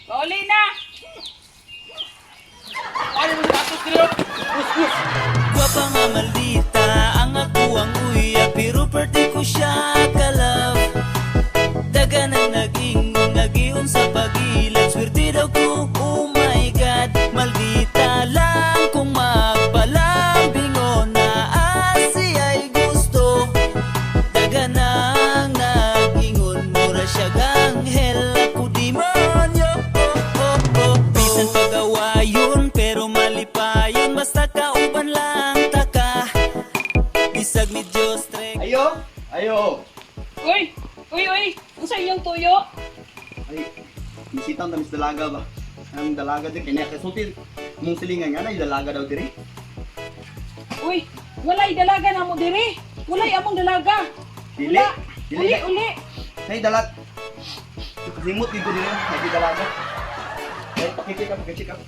Pauli na! Ano mo sapatos diri? Bus bus. Gwapa nga maldita ang ako ang uya, pero perti ko siya ka-love. Daga nang nag-ingon, nagiun sa pagilag. Swerte daw ko, oh my God. Maldita lang kung magpalambingon na asi ay gusto. Daga nang nag-ingon, mura siya ganghel, ako demonyo, oh. Bisan pagawayon, pero malipayon. Basta kauban lang taka. Bisag medyo stress. Ayo! Ayo! Uy! Uy, uy! Unsa inyong tuyo? Ay, misita ang tamis dalaga ba? Ang dalaga din, kanya kasulti mong silingan nga na, yung dalaga daw diri. Uy! Walay dalaga na mo diri! Walay among dalaga! Dili. Wala. Dili. Uli, uli! Nay, dalag. Kasimot dito diri, nay dalaga. Ay, pakicheck up, pakicheck up.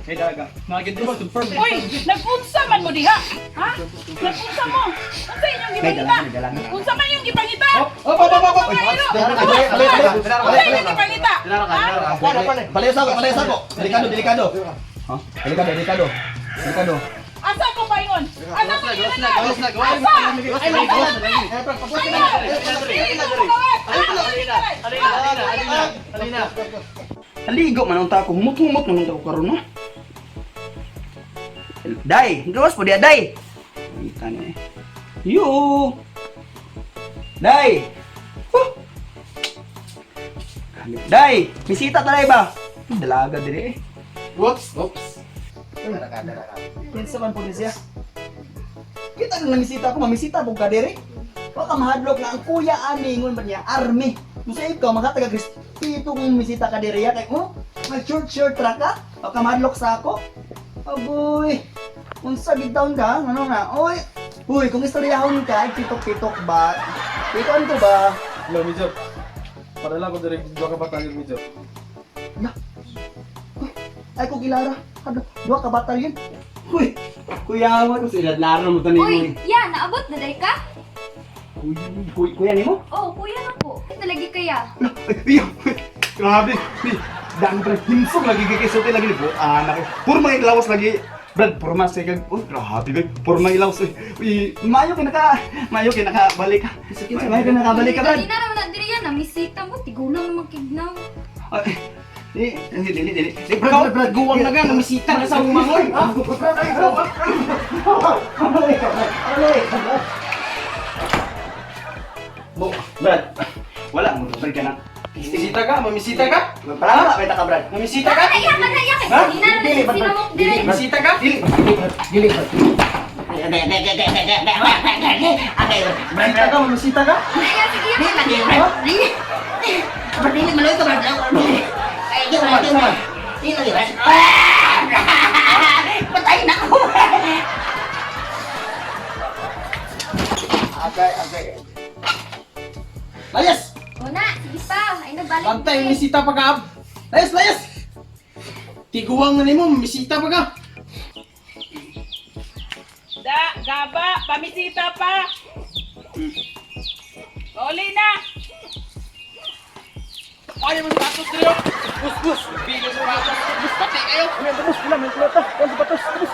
Nay, dalaga. Nakagid ba confirm? Uy! Nag-unsa man mo diha? Ha? Nag-unsa mo? Unsa inyong Nay, gipangita? dalaga, nay, dalaga. Unsa man inyong gipangita? Op, op, op, op, op. Mga ilo! Unsa inyong gipangita? Ha? Palayo sako, palayo sako. Delikado, delikado. Ha? Delikado, delikado. Delikado. Asa ko paingon? Asa ko Gawas na, gilingan? gawas na, gawas na. Asa? Ay, gawas na. Dili ko mugawas! Alina, alina, alina, alina. Aligo man ang tako, humot-humot man ang tako karon no. Day, gawas po diya day. Kita ni. Yo. Day. Huh. Day, bisita ta day ba? Dalaga dire eh. Whoops, whoops. Kinsa man po ni siya? Kita nang namisita ko, mamisita po ka dire. Wa ka mahadlok na ang kuya ani ingon ba niya army. Musa ikaw makataga respeto kung misita ka dire ya kay oh, mag short short ra ka. Wa ka mahadlok sa ako. Agoy. Unsa gid taon ka? Ano nga? Oy. Uy, kung istoryahon ka, ay pitok-pitok ba? Pitoan ko ba? Hello, Major. Padala ko diri duha ka batalyon, Major. Na. Uy, ay ko gilara. Hadlo, duha ka batalyon. Uy, kuya mo ko sila laro mo tanin mo. Uy, ya, naabot na day ka? Kuya, kuya, kuya nimo? Oh, kuya na po. Nalagi kaya. Ay, iyo. Grabe. Ni, daan pa himsog lagi kay sulti lagi ni anak. Puro mga ilawas lagi. Brad, puro mas kay oh, grabe kay. Puro mga ilawas. Uy, mayo kay nakabalik ka. Mayo kay nakabalik ka, Brad. Kanina naman na diri yan, namisita mo, tigulang naman kignaw. Ay, di, dili, dili, dili. Di, Brad, Brad, guwang na nga, namisita na sa umangoy. Bo, Brad. Wala mo, Brad ka na. Mamisita ka? Mamisita ka? Para ba ka, Brad? Mamisita ka? Naiyak ka, naiyak ka. Ha? Kanina naman sinamok diri. Mamisita ka? Dili, dili, Brad. Mamisita ka? Mamisita ka? Naiyak, sige yan. Agay, agay. Layas! O na, sige pa. Ay, nagbalik. Bantay, diri. mamisita pa ka. Layas, layas! Tiguang na nimo, mamisita pa ka. Da, gaba, pamisita pa! Pauli na! Ano mo sapatos diri? Bus, bus. Bilis sa sapatos. Bus pati kayo. Bus, wala, may plata. Bus, bus, bus.